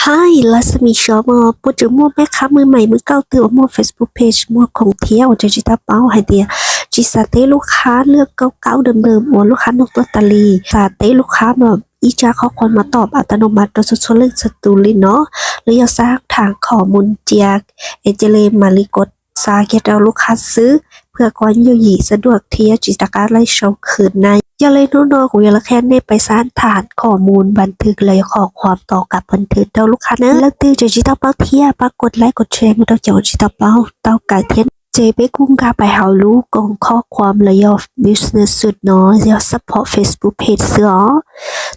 Ai, lawv xav mis sov mas puas tseem muaj mej khab mws maim mws kauj twg uas muaj Facebook page muaj khoom thiab uas tseem tsis tau paub hais tias tsis xav teb lub khab lwaj kauj kaub dam dam uas lub khab nug tuaj tas li. Xav teb lub khab mas ib tsab qhob qhuam mas tawm a ta no mas rau txhua txhua leej txhua tus li no, los yog xav tham khom mus cia es cia li mam li kov xa kiag rau lub khab xwb, phwj kov yooj yim xav duam thiab tsis tau qab laij sau khwm na. Yog li hnub no kuv yuav los qhia nej pais xav tham khom mus npas thwm los yog qhov qhuam tom kav npas thwm rau lub khab na. Leej twg tseem tsis tau paub thiab pab kov like kov share mus rau cov tsis tau paub tau kawm thiab. Ces peb kuj nkag pais hauv lub koom qhob qhuam los yog business suite no yog support Facebook page xwb os.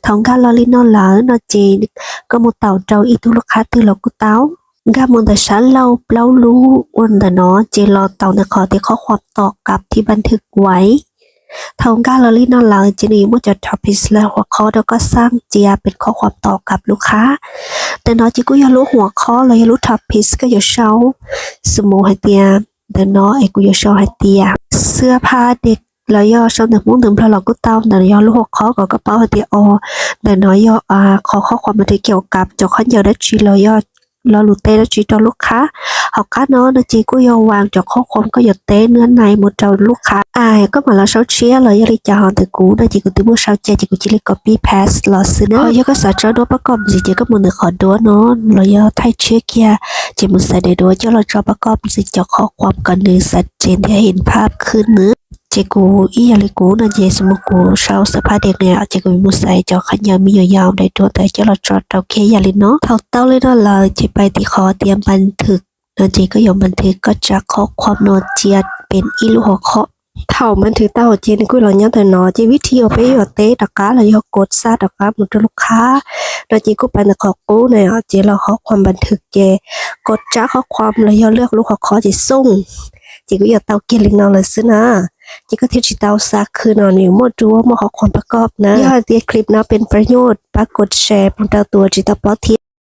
Thaum nkag los li no lawm no ces koj mus taum rau ib tug lub khab twg los kuj tau. Nkag mus ntawm sab laug plaub lub ua ntawm no ces los taum ntawm qhov tias qhob qhuam tom kav thiab npas thwm kuais. Thaum nkag los li no lawm ces nws yuav muaj cov topics los huam qhob rau koj xaj cia pem qhob qhuam tom kav lub khab. Ntawm no ces kuj yog lub huam qhob los yog lub topics koj yuav sau. Xws mus hais tias ntawm no es kuv yuav sau hais tias xwb phaj dej los yog sau ntawm Hmoob ntawm Nplog los kuj tau, ntawm no yog lub huam qhob kom koj paub hais tias o ntawm no yog qhov qhob qhuam mas rau cov kav cov khaub ncaws dab tsi los yog lo lus teb dab tsi rau lub khab. Hauv qab no no ces kuj yog vas cov qhob qhuam koj yuav teb nab nais mus rau lub khab. Koj mam los sau tshiab los yog li cas ho ntawm kuv no ces kuv twb muab sau cia ces kuv cia li copy paste los xwb na. Yog koj xav tso duab pab koj ntxiv ces koj mus ntawm qhov duab no los yog thaij tshiab kiag ces mus xaiv daim duab coj los tso pab koj ntxiv cov qhob qhuam kom nws xav tsev thiab heev phaj khwb nws. Ces kuv ib yam li kuv no ces xws mus kuv sau xwb phaj dej ne ces kuv mus xaiv cov khaub ncaws me nyuam yaus daim duab ntawd coj los tso rau kiag yam li no. Thaum tau li no lawm ces pais tim qhov tias npas thwm no ces koj yuav npas thwm koj tsab qhob qhuam no cia pem ib lub huam qhob. Thaum npas thwm tau ces nws kuj los nyob ntawm no ces vib thib uas peb yuav teb rov qab los yog kov xa rov qab mus rau lub khab no ces kuj pais ntawm qhov qub na ces los qhov qhuam npas thwm ces kov tsab qhob qhuam los yog lwaj lub qhov qhob ces xooj. Ces kuj yuav tau kiag li no lawm xwb na. Ces koj thiaj tsis tau xa khwb no nws yuav muaj duab muaj qhob qhuam pab koj na. Yog hais tias clip no pem pab nyuj pab kov share mus rau tus tsis tau paub thiab